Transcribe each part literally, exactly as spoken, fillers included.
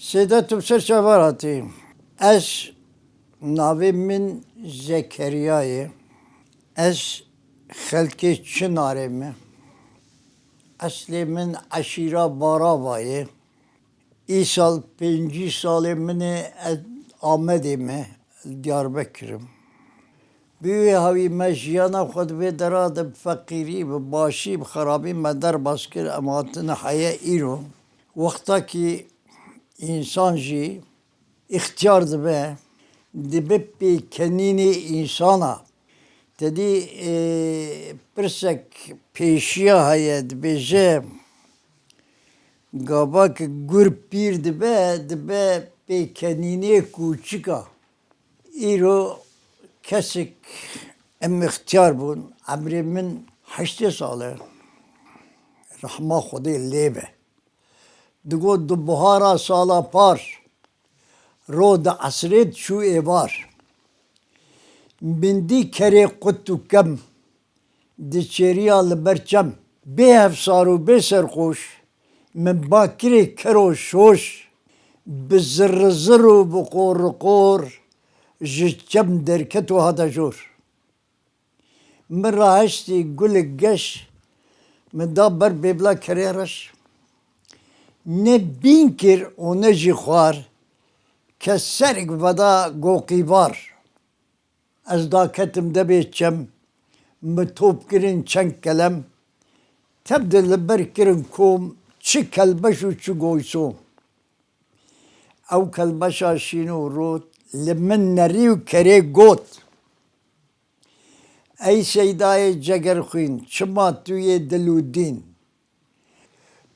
Seyda, tu bi ser çavan hatî? Ez, navê min Zekeriya ye. Ez xelkê Çinarê me. Eslê min eşîra Barava ye. Îsal pêncî salê min e, ez Amedê me, Diyarbekir im. Bi wê hawî me jiyana xwe di vê dera de bi feqîrî, bi başî, bi xerabî me derbas kir, em hatine heye îro. Wexta kî însan jî îxtiyar dibe, dibe pêkenînê însana. Te dî, e, pirsek pêşiya heye, dibêje, gava ki gur pîr dibe, dibe pêkenînê kûçika. Îro kesek em îxtiyar bûn, emrê min heştê sal e, rehma Xwedê lê be. Digot, di buhara sala par, ro di esrê diçû êvar. Min dî kerê qut û kem, diçêriya li ber çem. Bê hevsar û bê serxoş, min ba kirê ker û şoş, bi zirrizir û bi qoriqor, ji çem derket û hate jor. Min rahiştî gulik geş, min da ber bêbla kerê reş. Ne bîn kir û ne jî xwar, kes serik veda goqîvar. Ez daketim debê çem, min top kirin çend kelem, tev de li ber kirin kom, çi kelbeş û çi goysom. Ew kelbeşa şîn û rot, li min nerî û kerê got. Ey Seydayê cegerxwîn, çima tu yê dil û dîn?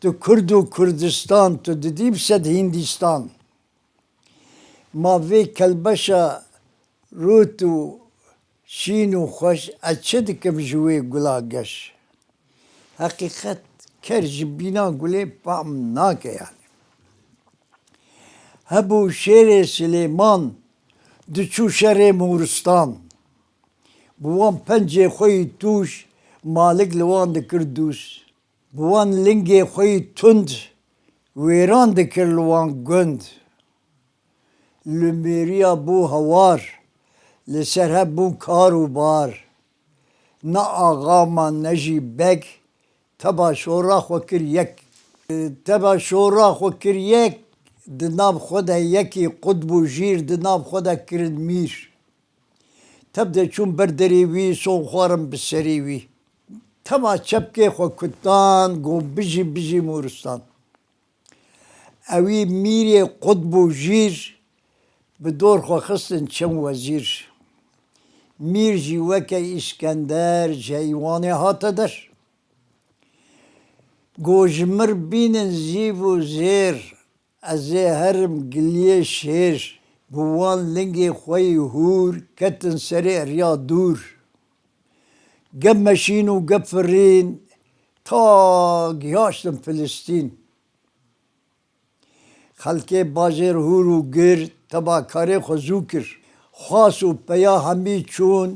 Tu Kurd û Kurdistan, tu didî bi sed Hîndîstan. Ma vê kelbeşa rût û şîn û xweş, ez çi dikim ji wê gula geş? Heqîqet ker ji bîna gulê pam nake yani. Hebû şêrê Silêman, diçû şerê Moristan. Bi wan pencê xwe yî tûj, malik li wan dikir dûs. Bi wan lingê xwe yî tund, wêran dikir li wan gund. Li mêriya bû hewar, li ser hev bûn kar û bar. Ne axa ma ne jî beg, teba şora xwe kir yek. Teba şora xwe kir yek, di nav xwe de yekî qutb û jîr, di nav xwe de kirin mîr. Tev de çûn ber derê wî, son xwarin bi serê wî. Teva çepkê xwe kutan, got, "Bijî, bijî Moristan." Ewî mîrê qutb û jîr, bi dor xwe xistin çend wezîr. Mîr jî weke Îskender ji eywanê hate der. Got, "Ji mir bînin zîv û zêr." Ez ê herim giliyê şêr, bi wan lingê xwe yî hûr ketin serê riya dûr. Ge meşîn û ge firîn, ta gihaştin Filistîn. Xelkê bajêr hûr û gir, teba karê xwe zû kir. Xwas û peya hemî çûn,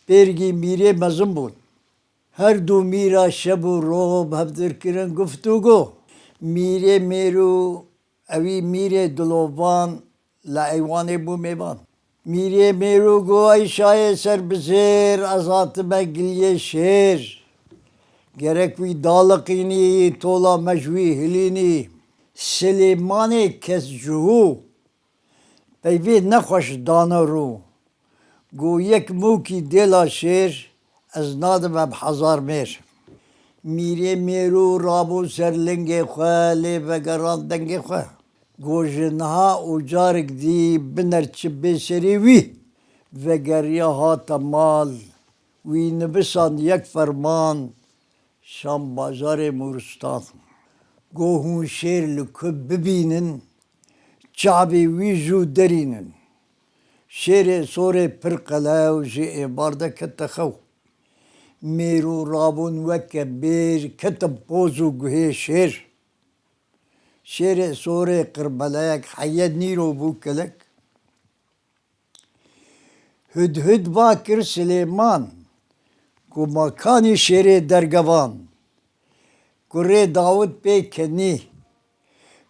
pêrgî mîrê mezin bûn. Her du mîra şev û roj bi hev dir kirin guftûgo. Mîrê mêrû, ewî mîrê dilovan, li eywanê bû mêvan. Mîrê mêrû got, "Ey şayê ser bi zêr, ez hatime giliyê şêr. Gerek wî daliqînî, tola me ji wî hilînî. Silêmanê kes cihû, peyvê nexweş dane rû." Got, "Yek mûkî dêla şêr, ez nadim em hezar mêr." Mîrê mêrû rabû ser lingê xwe, lê vegeran dengê xwe. Got, "Ji niha û carik dî biner çi bê serê wî." Vegeriya hate mal, wî nivîsand yek ferman, şan bajarê Moristan. Got, "Hûn şêr li ku bibînin, çavê wî jû derînin." Şêrê sorê pir qelew ji êvar de kete xew. Mêrû rabûn weke bêr, ketin poz û guhê şêr. Şêrê sorê qirbelek, heye nîro bû kelek. Hudhud va kir Silêman, ku ma kanî şêrê dergevan, kurê Dawid pê kenî,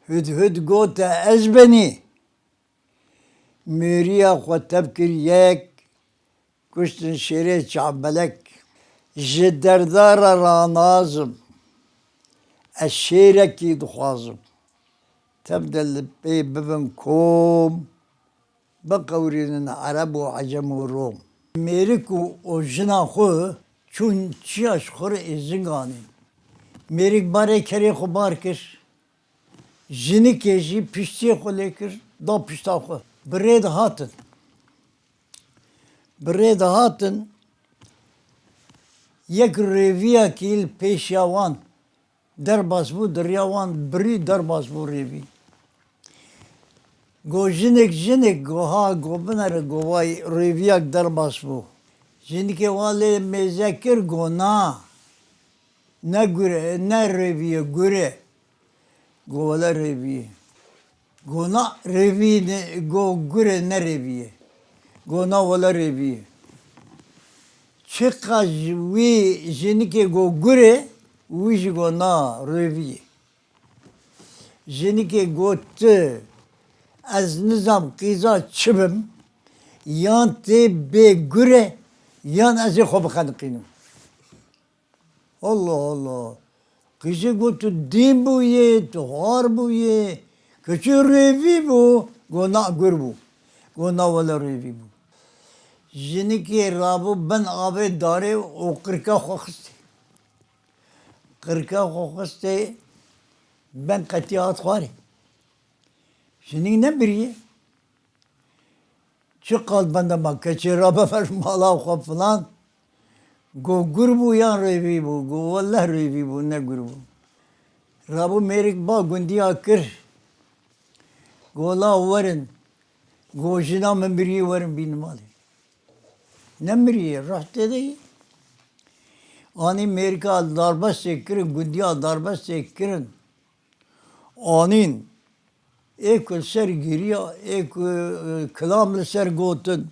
Hudhud gote ez benî. Mêriya xwe tev kir yek, kuştin şêrê çavbelek. Ji derdara ranazim, ez şêrekî dixwazim. Tev de li pê bibin kom, biqewirînin Ereb û Ecem û Rom. Mêrik û, û jina xwe çûn çiya ji xwe re êzing anîn. Mêrik barê kerê xwe bar kir. Jinikê jî piştiyê xwe lê kir, da pişta xwe. Bi rê de hatin. Bi rê de hatin, yek rêviyekî li pêşiya wan derbas bû, di riya wan birî derbas bû rêvî. Go jinik, jinik, go ha, go binere, go vay rêviyek derbas bû. Jinikê wan lê mêze kir, go na. Ne gure, ne rêvî ye, gure. Go wele rêvî ye. Go na rêvî ne, go gure ne rêvî ye. Go na wele rêvî ye. Çiqas wî jinikê go gure, wî jî go na rêvî ye. Jinikê got, tu, ez nizam qîza çi bim, yan tê bê gure, yan ez ê xwe bixeniqînim. Allah Allah. Qîzê got, tu dîn bûyê, tu har bûyê. Keçê rêvî bû, go na gur bû. Go na wele rêvî bû. Jinikê rabû bin avê darê û qirka xwe xistê. Qirka xwe xistê, ben qetî hat xwarê. Jinik nebiriye. Çiqas bende ma keçê rabe ver mala xwe filan. Go gur bû yan rêvî bû? Go welleh rêvî bû, ne gur bû. Rabû mêrik ba gundiya kir. Go la werin. Go jina min miriyê, werin bînin malê. Nemiriyê, reh tê de yî. Anî mêrika darbestê kirin, gundiya darbestê kirin. Anîn. Ê ku ser giriya, ê ku, e, kilam li ser gotin.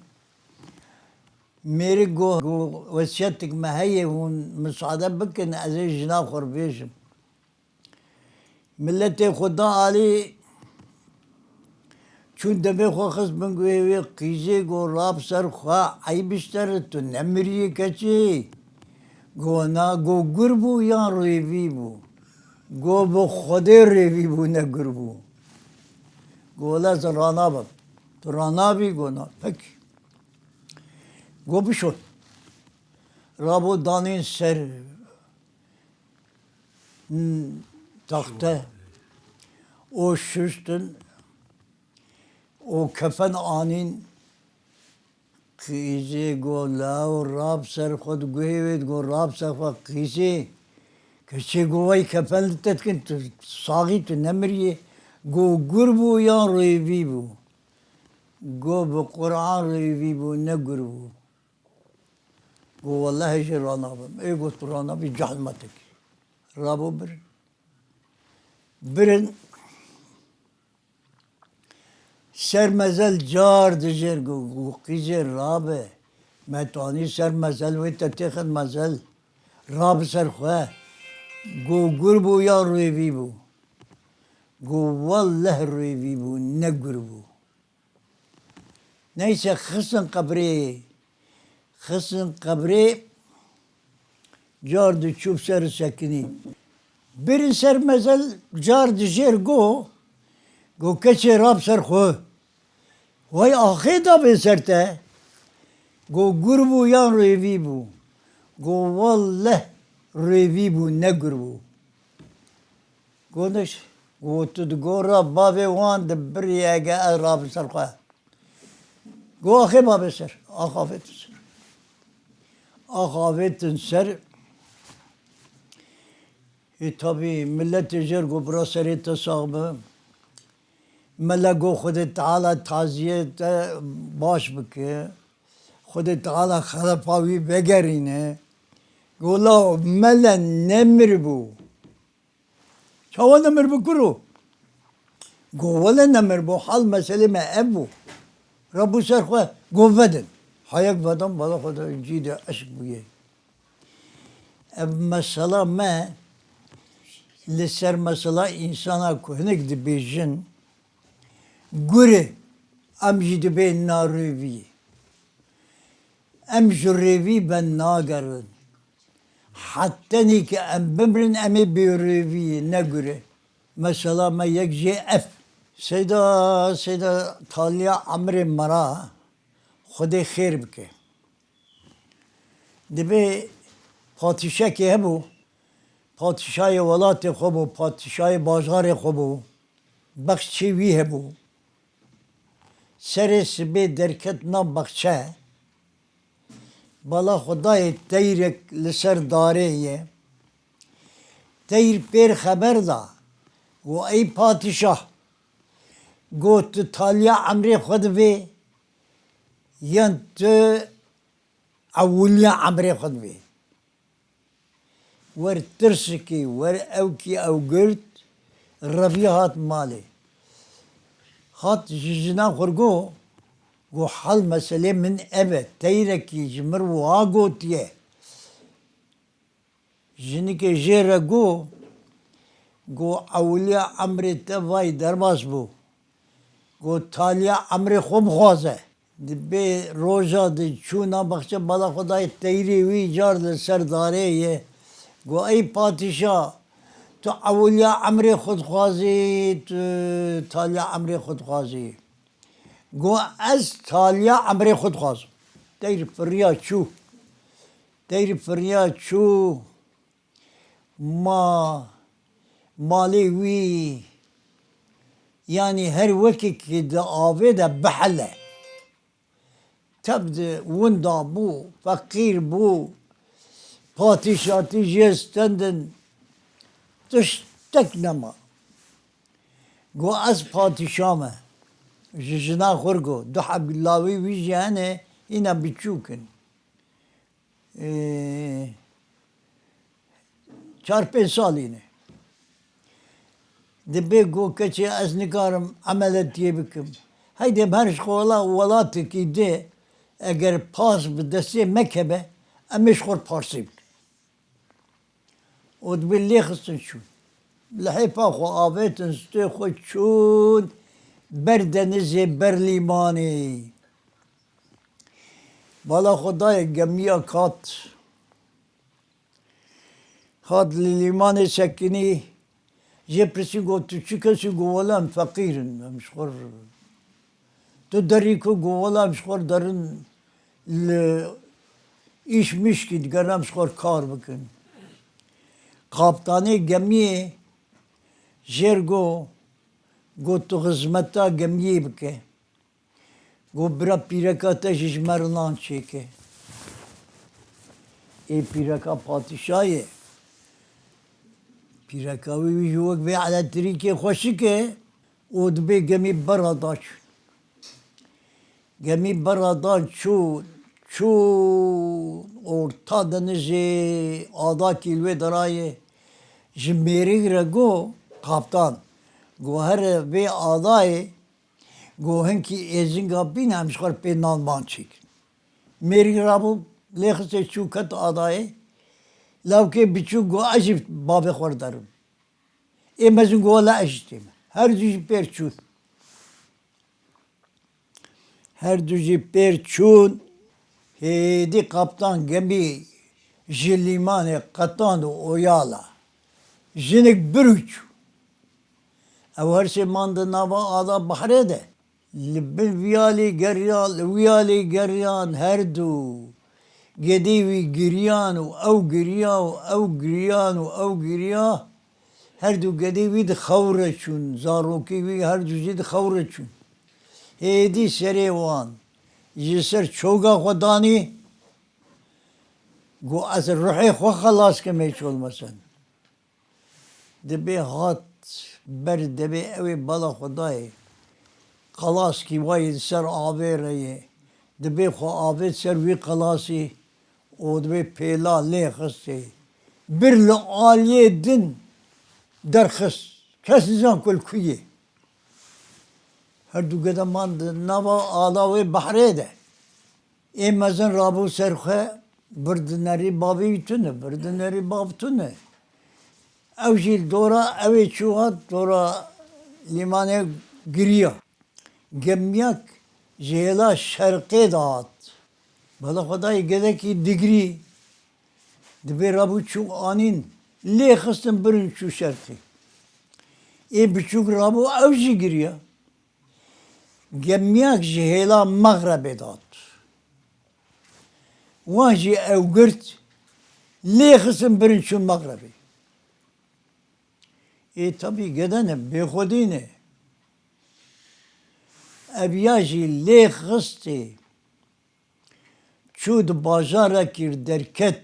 Mêrik got, got, wesiyetik me heye, hûn misade bikin, ez ê jina xwe re bêjim. Miletê xwe da alî, çûn demê xwe xist bin guhê wê, qîzê got, rab ser xwe, eyb ji te re, tu nemiriyê keçê. Go na, go gur bû yan rêvî bû? Go bi Xwedê rêvî bû, ne gur bû. Go wele ez ranabim. Tu ranabî? Go na. Pekî. Go bişo. Rabo danîn ser, hmm, taxte û şuştin û kefen anîn. Qîzê go, law, rab ser xwe, di guhê wê digo, rab ser xwe qîzê. Keçê go, wey kefen li te dikin, tu saxî, tu nemiriyê. Go gur bû yan rêvî bû? Go bi Quran rêvî bû, ne gur bû. Go, welleh ez jê ranabim. Ê got, tu ranabî, cehl me te kir. Rabo birin. Birin. Ser mezel car dijêr go, go qîzê rabe. Me tanî ser mezel wê te têxin mezel. Rabi ser xwe. Go gur bû ya rêvî bû? Go welleh rêvî bû, ne gur bû. Neyse, xistin qebrê. Xistin qebrê, car di çû bi ser sekinî. Birin ser mezel, car dijêr go, go keçê rab ser xwe. Wey axê da bê ser te. Go gur bû yan rêvî bû? Go welleh rêvî bû, ne gur bû. Go niş, go tu di gora bavê wan de birî, ege ez rabim ser xwe. Go axê bavê ser, ax avêtin ser. Ax avêtin ser. Ê tabî miletê jêr go bira serê te sax be. Mele go Xwedê Teala taziyê te baş bike. Xwedê Teala xelefa wî vegerîne. Go law, mele nemir bû. Çawa nemir bû kuro? Go wele nemir bû, hal meselê me ev bû. Rabû ser xwe, go vedin. Hayek vedan, bala xwe de cî de eşk bûye. Ev mesela me, Li ser mesela însana ku hinek dibêjin, gur e, em jî dibê narêvî. Em ji rêvî venagerin. Hetenî ke em bimirin, em ê bêrêvî, ne gur e. Mesela me yek jê ev. Seyda, Seyda Taliya emrê me ra, Xwedê xêr bike. Dibê patîşekê hebû, patîşayê welatê xwe bû, patîşayê bajarê xwe bû, bexçê wî hebû. Serê sibê derket nav bexçe, bala xwe dayê teyrek li ser darê ye. Teyr pêr xeber da, got, ey patîşah, got, tu taliya emrê xwe divê, yan tu ewiliya emrê xwe divê? Wer tirsikî, wer ewkî ew girt, revî hat malê. Hat ji jina xwe got, got, hal meselê min ev e, teyrekî ji min wiha gotiye. Jinikê jê re got, got, ewiliya emrê te vay derbas bû. Got, taliya emrê xwe bixwaze. Dibê roja di çû nav baxçe, bala xwe dayê teyrê wî, car li ser darê ye. Got, ey patîşa, tu ewiliya emrê xwe dixwazî, tu taliya emrê xwe dixwazî? Got, ez taliya emrê xwe dixwazim. Teyr firiya çû. Teyr firiya çû. Ma malê wî, yanî her wekî ki di avê de bihele. Tev di winda bû, feqîr bû, patîşatî jê stendin, tiştek nema. Got, ez patîşa me. Ji jina xwe re got, du heb lawê wî jî hene, hîna biçûk in. Ê, çar pênc salî ne. Dibê got, keçê ez nikarim emeletiyê bikim. Heydê em her ji xwe wela welatekî dê, eger pas bi destê me keve, em ê ji xwe re parsê bikin. Û dibê lê xistin çûn. Lihêfa xwe avêtin, stê xwe çûn ber denizê, ber lîmanê. Bala xwe dayê gemiya kat. Hat li lîmanê sekinî, jê pirsî got, tu çi kes î? Got, wela em feqîr in, em ji xwe re. Tu derî ku? Got, wela em ji xwe re derin li îş mişkî digerin, em ji xwe re kar bikin. Kaptanê gemiyê jê re got, got, tu xizmeta gemiyê bike. Got, bira pîreka te jî ji me re nan çêke. Ê pîreka padîşa ye. Pîreka wî, wî jî wek vê elektrîkê xweşik e û dibê gemî berra da çûn. Gemî berra da çûn, çûn orta denizê, adakî li wê derayê. Ji mêrik re got, kaptan, got, here vê adayê, got, hinkî êzinga bîne, em ji xwe re pê nan man çêkin. Mêrik rabû, lê xistê çû ket adayê. Lawkê biçûk got, ez jî bavê xwe re derim. Ê mezin got, wela ez jî têm. Her du jî pêr çûn. Her du jî pêr çûn, hêdî kaptan gemî ji lîmanê qetand û oyala. Jinik bir û çû. Ew her sê man di nava ada behrê de. Li bin vî alî geriyan, li wî alî geriyan, her du. Gedî wî giriyan û ew giriya û ew giriyan û ew giriya. Her du gedî wî di xew re çûn, zarokî wî her du jî di xew re çûn. Hêdî serê wan ji ser çoga xwe danî, got, ez ruhê xwe xelas kim hiç olmesen. Dibê hat ber devê ew ê bala xwe dayê. Qelaskî wayê li ser avê re ye. Dibê xwe avêt ser wî qelasî û dibê pêla lê xistê. Bir li aliyê din derxist. Kes nizan ku li ku ye. Her du gede man di nava ala wê behrê de. Ê mezin rabû ser xwe, bir dinerî bavê wî tune, bir dinerî bav tune. Ew jî li dora, ew ê çû hat dora lîmanê giriya. Gemiyak ji hêla şerqê de hat. Bala Xwedayê gelekî digirî. Dibê rabû çû anîn, lê xistin birin çû şerqê. Ê biçûk rabû ew jî giriya. Gemiyak ji hêla mexrebê de hat. Wan jî ew girt, lê xistin birin çûn mexrebê. Ê tabî gede ne, bêxwedî ne. Ev ya jî lê xistê, çû di bajarekî derket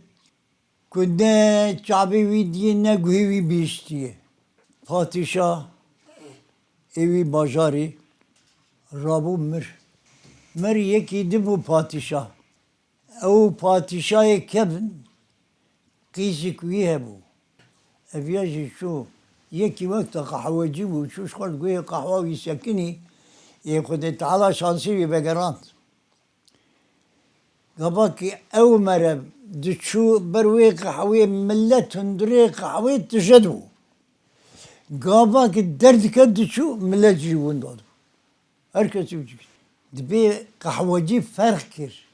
ku ne çavê wî diyê ne guhê wî bihiştiye. Padîşah ê wî bajarî rabû mir. Mir yekî dî bû padîşah. Ew padîşahê kevn qîzik wî hebû. Ev ya jî çû yekî wek te qehwecî bû, çû ji xwe guhê qehwa wî sekinî, ê Xwedê Teala şansî wî vegerand. Gavakî ew merev diçû ber wê qehwê, milet hundirê qehwê tije dibû. Gavakî derdike diçû, milet jî winda dibû. Her kesî wî dikir. Dibê qehwecî ferq kir.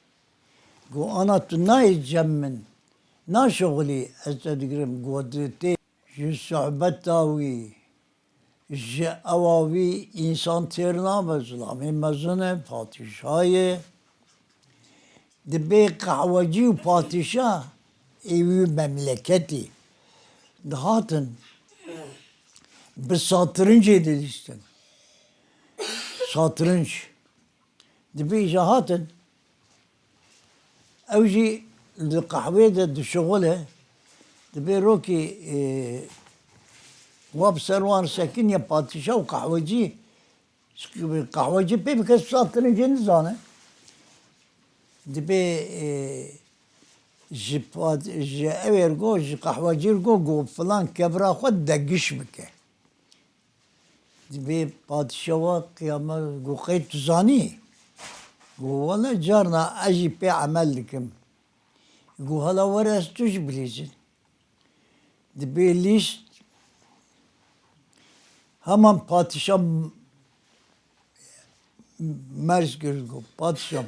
Got, ana tu nayê cem min. Naşixulî ez te digirim. Got, tê ji sohbeta wî, ji ewa wî însan têr nabe, zilamê mezin e, padîşah ye. Dibê qehwecî û padîşah ê wî memleketî dihatin, bi satirincê didîstin. Satrinc. Dibê îja hatin, ew jî di qehwê de dişixule, dibê rokî, e, wa bi ser wan sekiniye padîşah û qehwecî, qehwecî pê bike satirincê nizane. Dibê, e, ji pad-, ji ew ê re got, ji qehwecî re got, got, filan kevra xwe degiş bike. Dibê padîşah wa qiyame got, qey tu zanî? Got, wele carna ez jî pê emel dikim. Got, hala were ez tu jî bilîzin. Dibê lîst, heman padîşah merz kir, got, padîşah,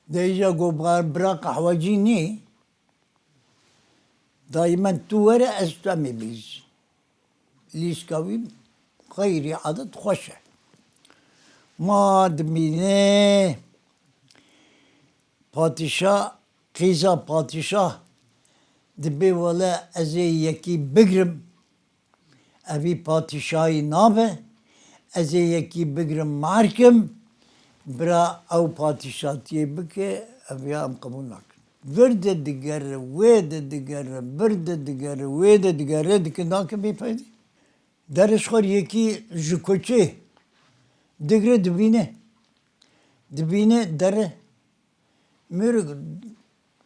de îja got, bira qehwecî nî, dayê min tu were ez tu em ê bilîzin. Lîska wî xeyrî edet xweş e. Ma dimîne padîşah, qîza padîşah dibê wele ez ê yekî bigrim, evî padîşahî nabe, ez ê yekî bigrim markim, bira ew padîşatiyê bike, ev ya em qebûl nakin. Vir de digere, wê de digere, vir de digere, wê de digere, dike nake bê peydî. Derê ji xwe re yekî ji koçê digre dibîne. Dibîne derê. Mêrik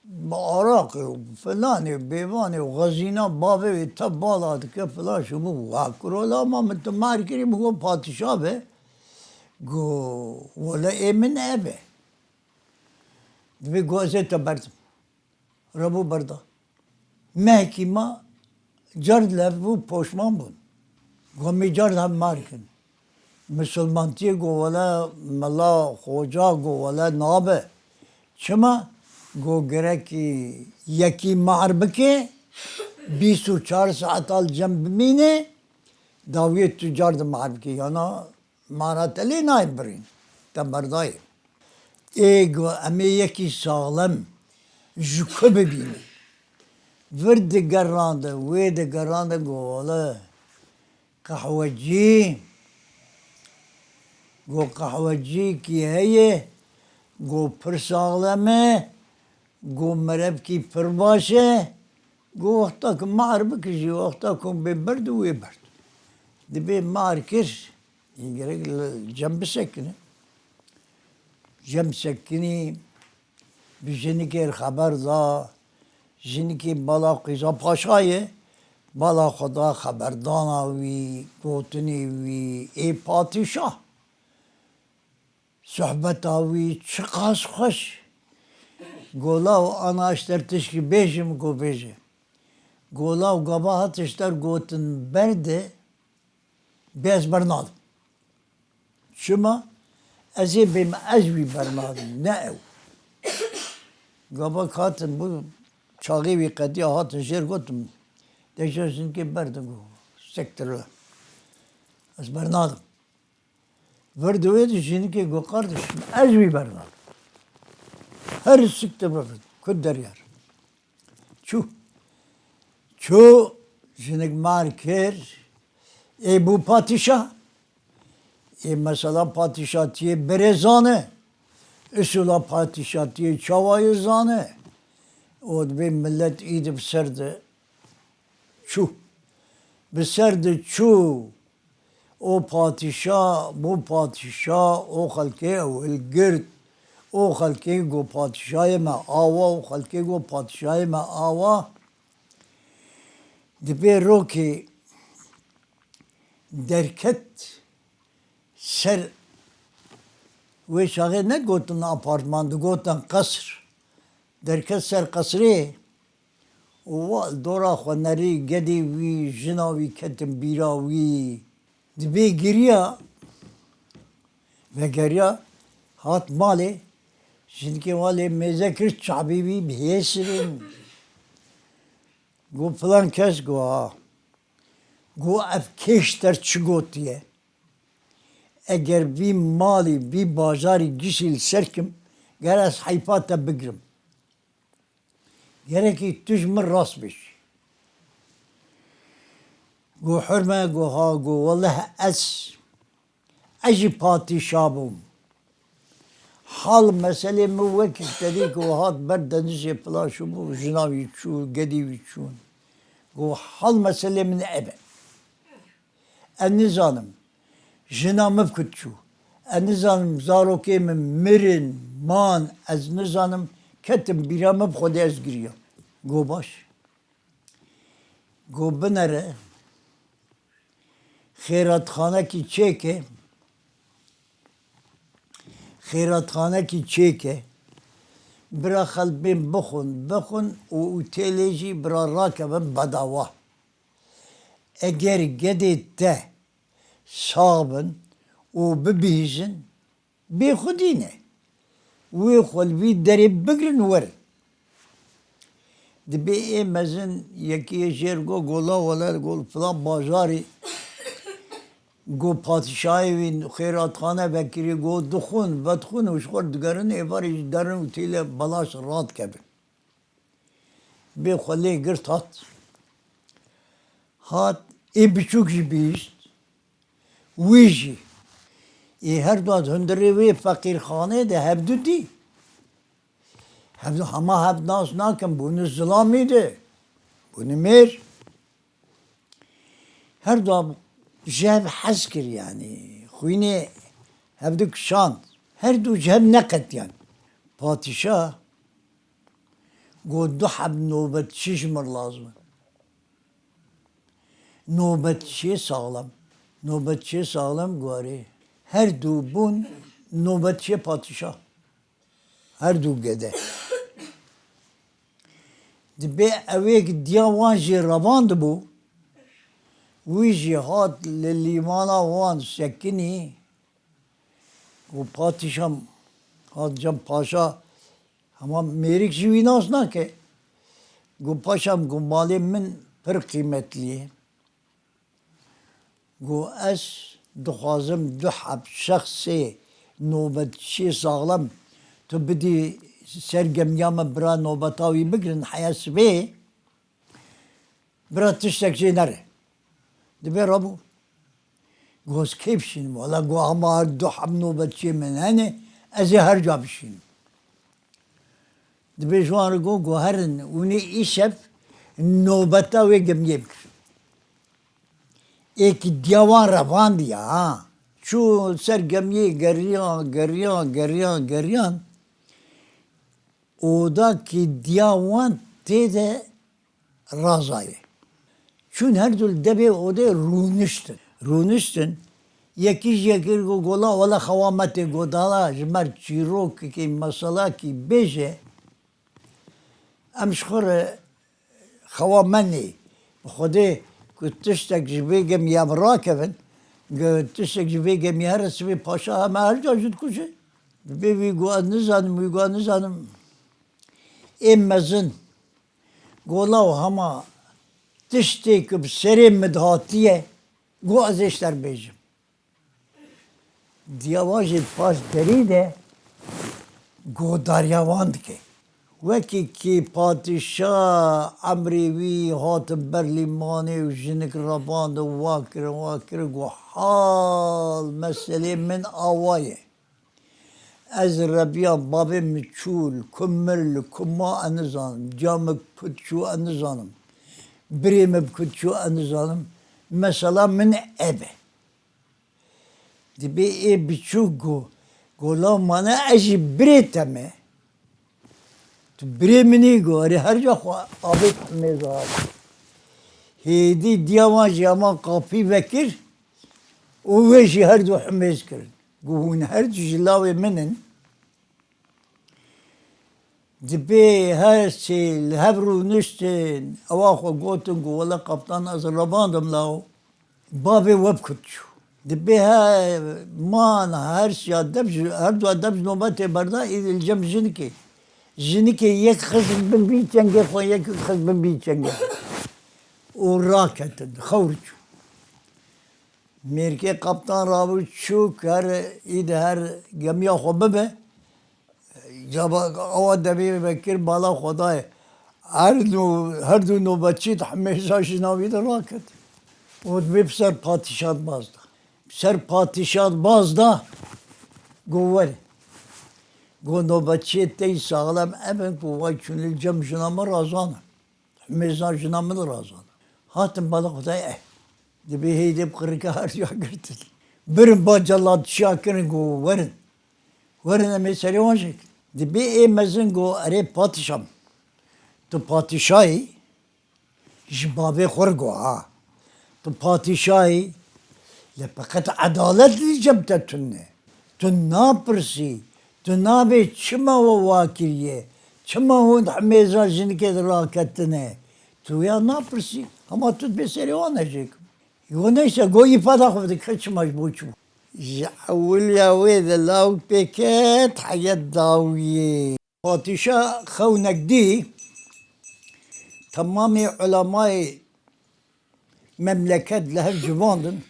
bi araqê û filanê û bêvanê û xezîna bavê wê te bala dike filan şû bû. Wa kuro la ma min tu mar kirî min got padîşah be. Got wele ê min ev e. Dibê got ez ê te berdim. Rabû berda. Mehekî ma card lev bû, poşman bûn. Got, em ê card hev mar kin. Misilmantiyê got, wele mela, xoca got, wele nabe. Çima? Got, gerekî yekî mar bike, bîst û çar saeta li cem bimîne, dawiyê tu card mar bike. Yana Mara te lê nayê birîn. Te berdayê. Ê got, em ê yekî saxlem ji ku bibînin? Vir digerrande, wê digerrande, got, wele qehwecî, got, qehwecîkî heye, got, pir saxlem e, got, merevkî pir baş e, got, wexta ku mar bikir jî, wexta ku bê berdu wê berdu. Dibê mar kir, Ê gerek li cem bisekine. Cem sekinî, bi jinikê re xeber da. Jinikê bala qîza paşa ye. Bala xwe da xeberdana wî, gotinê wî, ê padîşah. Sohbeta wî çiqas xweş. Go law ana ji te re tişkî bêjim, go bêje. Gola û gava hatin ji te re gotin berde, bê ez bernadim. Çima? Ez ê bêm, ez wî bernadim, ne ew. Gava hatin bû, çaxê wî qediya, hatin jêr, gotin, dêşa jinikê berdin, got, sektir le. Ez bernadim. Vir di wê de jinikê got, qardeşim, ez wî bernadim. Her siktir bibin, ku deriyar. Çû. Çû, jinik mar kir, ê bû patîşah. Ê mesela patîşatiyê berê zane, usula patîşatiyê çawa ye zane. Û dibê millet îdî bi ser de çû. Bi ser de çû. O padîşa, bu padîşa, o xelkê ew hilgirt. O xelkê got, padîşayê me awa, o xelkê got, padîşayê me awa. Dibê rokê derket ser, wê çaxê negotin apartman, digotin qesr. Derket ser qesrê. Û wa li dora xwe nerî, gedê wî, jina wî ketin bîra wî. Dibê giriya, vegeriya, hat malê, jinikê wan lê mêze kir, çavê wî bihêsirin. Got, filan kes, got, ha. Got, ev kê ji te re çi gotiye? Eger vî malî, vî bajarî gişî li ser kim, ger ez heyfa te bigirim. Gerekî tu ji min rast bêjî. Got, hurme, got, ha, got, weleh ez, ez jî padîşa bûm. Hal meselê min wekî te dî ku hat ber denizê filan şûbû, jina wî çû, gedî wî çûn. Got, hal meselê min ev e. Ez nizanim, jina min bi ku çû. Ez nizanim, zarokê min mirin, man, ez nizanim, ketin bîra min, bi Xwedê ez giriyam. Got, baş. Got, binere, xêratxanekî çêke, xêratxanekî çêke, bira xelk bên bixwin, bixwin û otêlê jî bira rakevin bedawa. Eger gedê te sax bin û bibihîzin, bê xwedî ne. Wê xwe li vî derê bigirin werin. Dibê ê mezin yekî yê jêr got, got, la wele, got, filan bajarê, got, padîşahê wî xêratxane vekirî, got, dixwin, vedixwin û ji xwe digerin, êvarê jî derin û têle belaş radikevin. Bê xwe lê girt hat. Hat, ê biçûk jî bihîst. Wî jî. Ê her du di hundirê wê feqîrxanê de hevdu dî. Hevdu hema hev nas nakin, bûne zilamî de. Bûne mêr. Her du ji hev hez kir, yanî xwînê hevdu kişand. Her du ji hev neqetiyan. Padîşah got, du heb nobetçî ji min lazim in. Nobetçiyê saxlem. Nobetçiyê saxlem guharê. Her du bûn nobetçiyê padîşah. Her du gede. Dibê ewêk diya wan jî revandibû, wî jî hat li lîmana wan sekinî. Got, padîşam, hat cem paşa, hema mêrik jî wî nas nake. Got, paşam, got, malê min pir qîmetlî ye. Got, ez dixwazim du heb şexsê nobetçiyê saxlem tu bidî ser gemiya me, bira nobeta wî bigirin, heya sibê bira tiştek jê nere. Dibê rabû. Got, ez kê bişînim? Wela, got, hema her du heb nobetçiyê min hene, ez ê her ca bişînim. Dibê ji wan re got, got, herin, hûn ê îşev nobeta wê gemiyê bikin. Êkî diya wan revandiya, ha. Çû ser gemiyê, geriyan, geriyan, geriyan, geriyan. Oda kî diya wan tê de razayê. Çûn her du li devê odê rûniştin. Rûniştin, yekî ji yekî re got, gola, wele xewa me tê, got, dala, ji me re çîrokekî, meselakî bêje, em ji xwe re xewa me nê. Xwedê ku tiştek ji vê gemiyê em rakevin, ku tiştek ji vê gemiyê here sibê paşa heme her ca jî dikuje. Dibê wî got ez nizanim, wî got ez nizanim. Ê mezin got law hema tiştê ku bi serê min dihatiye, got ez ê ji te re bêjim. Diya wan jî paş derî de guhdariya wan dike. Wekî kî padîşa emrê wî hatin ber lîmanê û jinik rebandin, wa kirin, wa kirin, got hal meselê min awa ye. Ez reviya bavê min çû, li ku mir, li ku ma ez nizanim, diya min bi ku çû ez nizanim, birê min bi ku çû ez nizanim. Mesela min ev e. Dibê ê biçûk got, got law mane ez jî birê te me. Tu birê min î got, erê her ca xwe avêt mêza. Hêdî diya wan jî hema qapî vekir û wê jî her du himêz kirin. Got hûn her du ji lawê min in. Dibê her sê li hev rûniştin, ewa xwe gotin ku wele qaptan ez revandim law, bavê we bi ku çû. Dibê he man her siya dev ji, her dua dev ji nobetê berda, îdî li cem jinikê. Jinikê yek xist bin vî çengê xwe, yek xist bin vî çengê xwe. Û raketin, xewr çû. Mêrkê qaptan rabû çû, her îdî her gemiya xwe bibe. Caba awa demê vekir bala xwe dayê. Her du, her du nobetçî di hemêşa jina wî de raket. Û dibê bi ser patîşa di baz da. Bi ser patîşa di baz da. Got were. Got nobetçiyê te yî saxlem ev in ku way çûn li cem jina me razan in. Mêza jina min razan. Hatin bala xwe dayê eh. Dibê hêdî bi qirika her ya girtin. Birin ba celatçiya kirin ku werin. Werin em ê serê wan jêkin. Dibê ê mezin got erê padîşam. Tu padîşayî ji bavê xwe re got ha. Tu padîşayî lê feqet edalet li cem te tune. Tu napirsî, tu nabê çima we wa kiriye, çima hûn di hemêza jinikê de raketine, tu ya napirsî, hema tu dibê serê wan hejêk. Yo neyse, go îfada xwe bide, ke çima ji bo çû. Ji ewiliya wê de lawik pê ket, heyet dawiyê. Padîşa xewnek dî, temamê ulemayê memleket li hev civandin,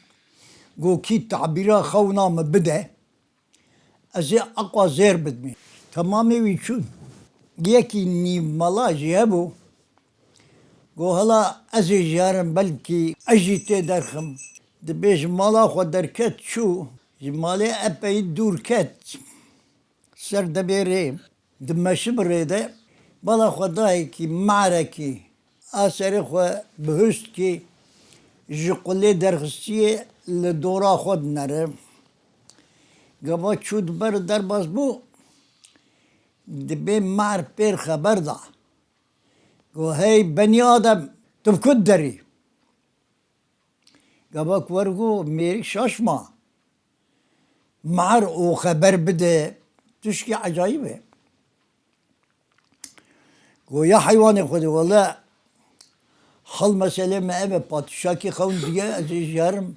go kî tabîra xewna min bide, ez ê eqwa zêr bidimê. Temamê wî çûn. Yekî nîvmala jî hebû, go hela ez ê jî herim, belkî ez jî tê derxim. Dibê ji mala xwe derket çû, ji malê epey dûr ket. Ser demê rê, di meşibirê de bala xwe dayekî, marekî, a serê xwe bihuştkî ji qulê derxistiyê li dora xwe dinere. Gava çû di ber derbas bû, dibê mar pêr xeber da. Go hey benî Adem, tu bi ku derî? Gava ku wer got mêrik şaş ma. Mar û xeber bide, tişkî ecayîb e. Go ya heywanê Xwedê, wele hal meselê me ev e, padîşakî xewn diye, ez ê jî herim,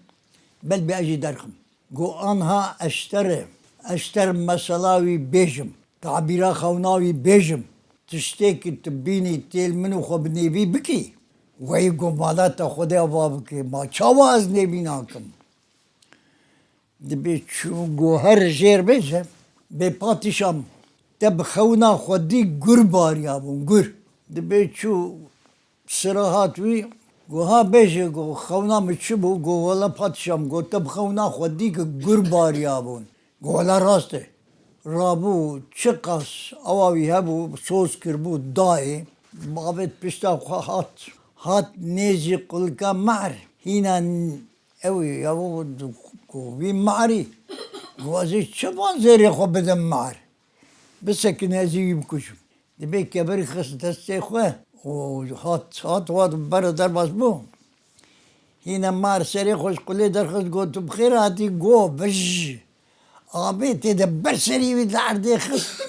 belbê ez jî derxim. Go anha ez ji te re, ez ji te re mesela wî bêjim, tabîra xewna wî bêjim. Tiştê ki tu bînî têl min û xwe bi nêvî bikî, weyî go mala te Xwedê ava bike, ma çawa ez nêvî nakim? Dibê çû go her jêr bêje, bê padîşam, te bi xewna xwe dî gur bariyabûn, gur. Dibê çû sira hat wî, go ha bêje, go xewna min çi bû? Go wele padîşam, go te bi xewna xwe dî ki gur bariyabûn. Go wele rast e. Rabû çiqas awa wî hebû, soz kiribû, dayê. Bavêt pişta xwe hat. Hat nêzî qulika mar. Hîna Ew ê ya ku vî marî, ku ez ê çavan zêrê xwe bidim mar? Bisekine ez ê wî bikujim. Dibê kebirî xist destê xwe û hat, hat, hat ber derbas bû. Hîne mar serê xwe ji qulê derxist, got, tu bi xêr hatî, go, bij. Abê tê de ber serî wî li erdê xist.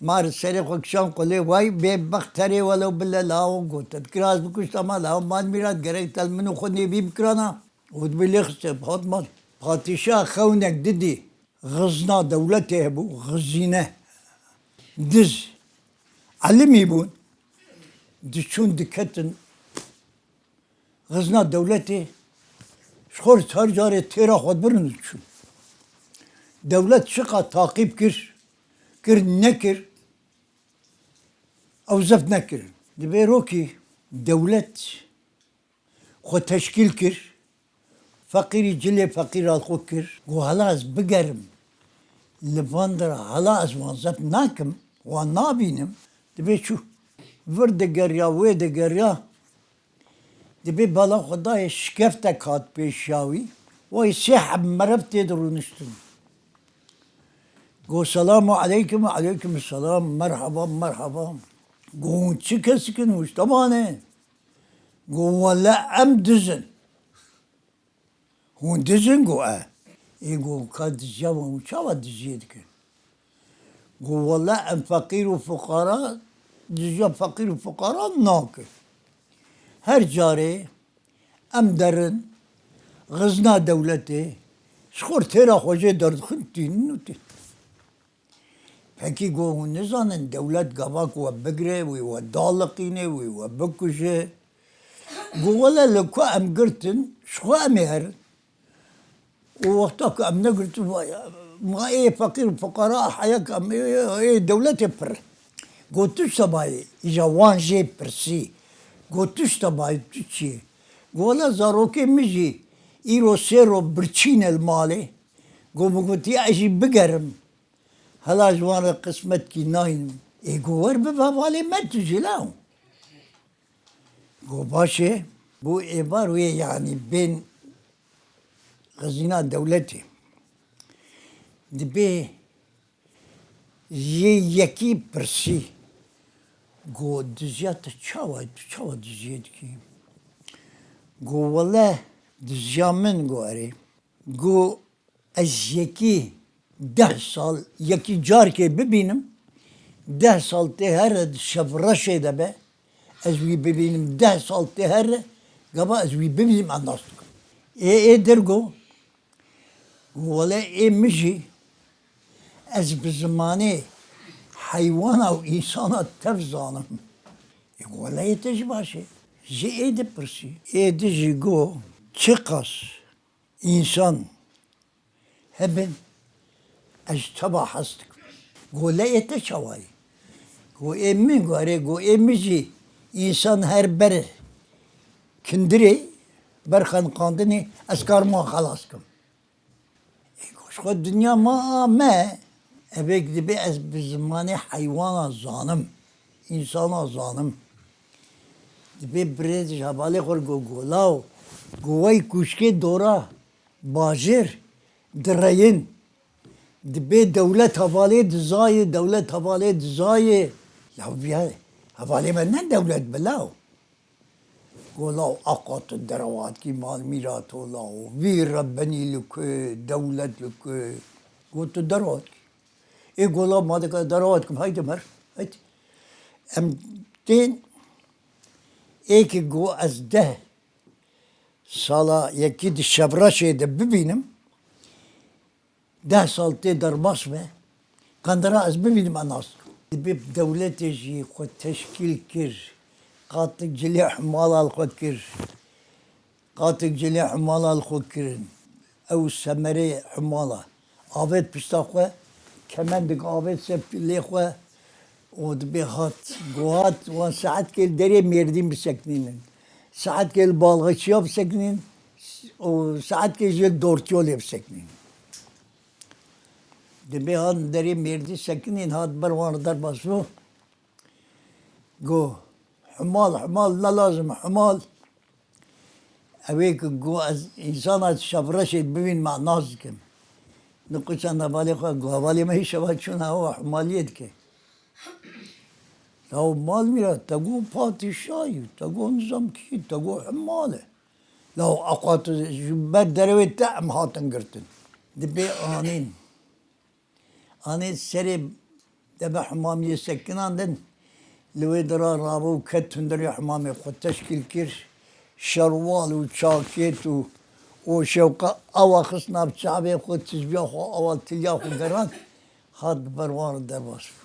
Mar serê xwe kişan qulê way bê bexterê welew bile lawo gotin. Kiraz bikuşt ama lawo mal mîrat gerek tel min û xwe nêbî bikirana. Û dibî lê xiste hat mal. Padîşah xewnek didî. Xizna dewletê hebû, xizîne. Diz. Elimî bûn. Diçûn diketin xizna dewletê, ji xwe re her carê têra xwe birin diçûn. Dewlet çiqa taqîb kir, kir nekir, ew zeft nekirin. Di vê rokî dewlet xwe teşkîl kir, feqîrî cilê feqîra xwe kir. Got, hela ez bigerim li van dera, hela ez wan zeft nakim, wan nabînim. Dibê çû. Vir digeriya, wê digeriya. Dibê bala xwe dayê şikeftek hat pêşiya wî. Wayî sê heb merev tê de rûniştin. Got, selamu aleykum, aleykum selam, merhaba, merhaba. Got, hûn çi kesik in, hûn ji te ne? Got, wele em diz in. Hûn diz in? Got, e. Ê got, ka diziya wan, hûn çawa diziyê dikin? Got, wele em feqîr û fuqara, diziya feqîr û fuqara nake. Her carê em derin, xizna dewletê, ji xwe têra xwe jê derdixin, tînin û tînin. Pekî got, hûn nizanin dewlet gava ku we bigire, wî we daliqîne, wî we bikuje. Got, wele li ku em girtin, ji xwe em ê herin. Û wexta ku em negirtin, vay, ma ê feqîr û fuqara heya ku em ê, ê, ê dewletê pir. Got, tu ji te bayê, îja wan jê pirsî. Got, tu ji te bayê, tu çi yê? Got, wele zarokê min jî îro sê ro birçî ne li malê. Got, min gotî ez jî bigerim. Hela ji wan re qismetkî naynim. Ê got, wer bibe hevalê me tu jî law. Got, baş e. Bû êvar wê, yanî bên xizîna dewletê. Dibê jê yekî pirsî. Got, diziya te çawa ye? Tu çawa diziyê dikî? Got, wele diziya min, got, erê. Got, ez yekî deh sal, yekî carkê bibînim, deh sal tê here di şevreşê de be, ez wî bibînim, deh sal tê here, gava ez wî bibînim, ez nas dikim. Ê, ê dir got, wele ê min jî, ez bi zimanê heywana û însana tev zanim. Ê, wele ê te jî baş e. Ji ê dipirsî. Ê di jî got, çiqas însan hebin, ez ji te ba hez dikim. Got, lê ê te çawa ye? Got, ê min, got, erê, got, ê min jî însan her ber kindirê, ber xeniqandinê, ez karim wan xelas kim. Ê, got, ji xwe dinya ma me, evêk dibê ez bi zimanê heywana zanim, însana zanim. Dibê birêz ji hevalê xwe re got, got, law, got, wey kuşkê dora bajêr direyin. Dibê dewlet hevalê dizayê, dewlet hevalê dizayê. Law, viya hevalê me ne dewlet bi law. Got, law, aqa tu derewa dikî mal mîrato law. Vî rebenî li ku, dewlet li ku. Got, tu derewa dikî. Ê got, law, ma dika derewa dikim, haydi mer. Haydi. Em tên, ê ki got, ez deh sala yekî di şevreşê de bibînim, deh sal tê derbas be, qandera ez bibînim, ez nas dikim. Dibê dewletê jî xwe teşkîl kir, qatik cilê hemala li xwe kir, qatik cilê hemala li xwe kirin. Ew semerê hemala. Avêt pişta xwe, kemendik avêt ser lê xwe û dibê hat, got, hat, wan saetkê li derê Mêrdîn bisekinînin. Saetkê li Balxeçiya bisekinîn û saetkê jî li Dortiyolê bisekinîn. Dibê hat derê Mêrdîn sekinîn, hat ber wan re derbas bû. Got, hemal, hemal, ne lazim, hemal. Ew ê ku got, ez însana şevreşê bibînim, ez nas dikim. Niqûça hevalê xwe got, hevalê me hî şeva çûna hewa hemaliyê dike. Law mal mîra, te got padîşahî, te got nizam kî, te got hemal e. Law aqa tu ji ber derewê te em hatin girtin. Dibê anîn. Anê serê Debe hemamiyê sekinandin, li wê dira rabû ket hundirê hemamê xwe teşkîl kir, şerwal û çakêt û, û şewqa awa xist nav çavê xwe, tizbiya xwe awa tiliya xwe gerand, hat bi ber wan re derbas bû.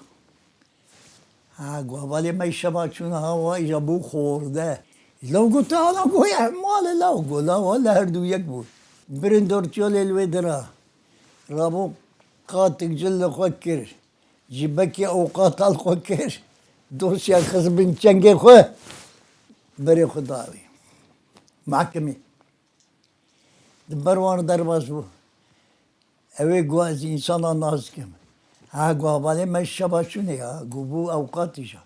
Ha, got, hevalê me şeva çûn, ha, wa îja bû xorde. Law got, te ana got, ya mal e law got, la, wa li her du yek bû. Birin dorçiyolê li wê dira. Rabû qatik cil li xwe kir. Ji bekê ewqata li xwe kir. Dosya xist bin çengê xwe. Berê xwe da wî. Mahkemê. Di ber wan derbas bû. Ew ê got, ez însana nas dikim. Ha, got, hevalê me şeva çûnê ya, got, bû ewqatî ja.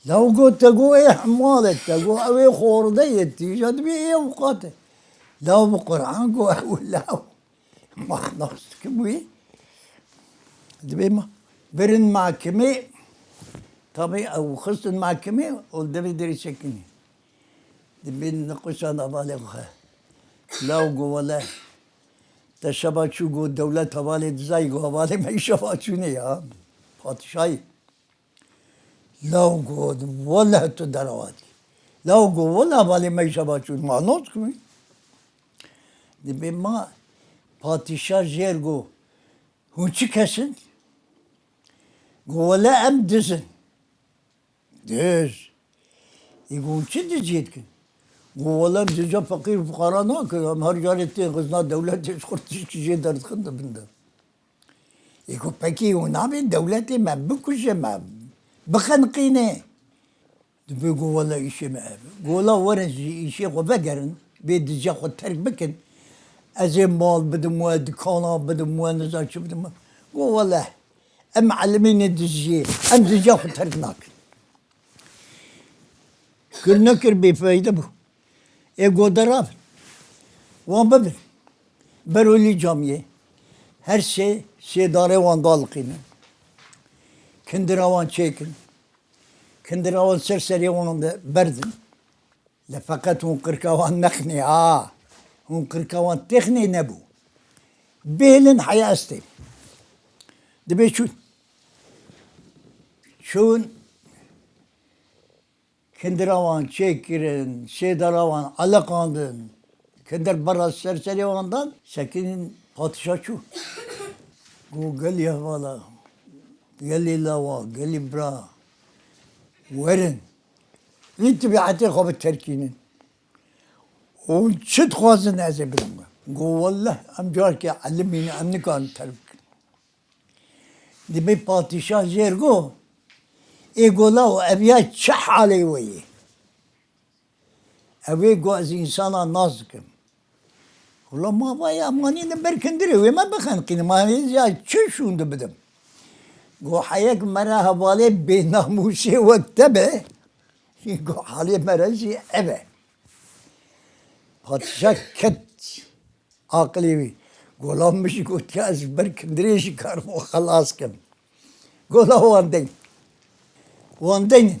Law got, te got, ê hemal e, te got, ew ê xorde ye, tîja dibê ê ewqat e. Law bi Quran got, ew law. Ma nas dikim wî. Dibê ma. Birin mahkemê, tabî ew xistin mahkemê û devê derê çekinî. Dibê niquşan hevalê xwe. Law got, wele. Te şeva çû got, dewlet hevalê dizayî got, hevalê me şeva çûnê ya. Padişayî. Law got, wele tu derewa dî. Law got, wele hevalê me şeva çûn, ma nas dikim. Dibê ma padişah jêr got, hûn çi kes in? Got, wele em diz in. Diz. Ê got, çi diziyê dikin? Got, wele em diza feqîr û fuqara nakin, em her carê tên xizna dewletê ji xwe tiştî jê derdixin dibin de. Ê got, pekî û nabê dewletê me bikuje, me bixeniqîne? Dibê got, wele îşê me ev e. Got, wela werin ji îşê xwe vegerin, bê diziya xwe terk bikin. Ez ê mal bidim we, dikana bidim we, niza çi bidim we. Got, wele em elimî ne diziyê, em diziya xwe terk nakin. Kir nekir bêfeyde bû. Ê got, deravin. Wan bibin. Berolî camiyê. Her sê sêdarê wan daliqînin. Kindira wan çêkin. Kindira wan ser serê wan de berdin. Lê feqet hûn qirka wan nexnê ha. Hûn qirka wan têxnê nebû. Bêlin heya ez têm. Dibê çûn. Çûn. Kindira wan çêkirin, sêdara wan eleqandin. Kindir berra ser serê wan dan, sekinîn padişa çû. Got, gelî hevala, gelî lawa, gelî bira, werin. Vî tebîetê xwe biterkînin. Hûn çi dixwazin ez ê bidim we. Got, welleh em carekê elimî ne, em nikarin terk bikin. Dibê padîşah jêr got, ê got, law ev ya çi halê we ye? Ew ê got, ez însana nas dikim. Wela ma va ya manî de ber kindirê wê me bixeniqîne, ma ya çi şûnde bidim? Got, heyek mere hevalê bênamûsê wek te be, got, halê mere jî ev e. Padîşah ket aqilê wî. Got, la min jî gotiya ez ji ber kindirê jî karim xelas kim. Got, la wan deyn. Wan deynên.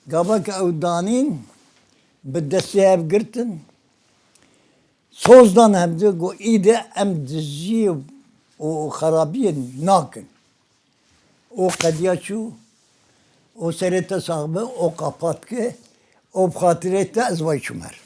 Gava ke ew danîn, bi destê hev girtin, soz dan hev di, got, îde em diziyê û xerabiyê nakin. O qediya çû, o serê te sax be, o qapat ke, o bi xatirê te ez vay çûm her.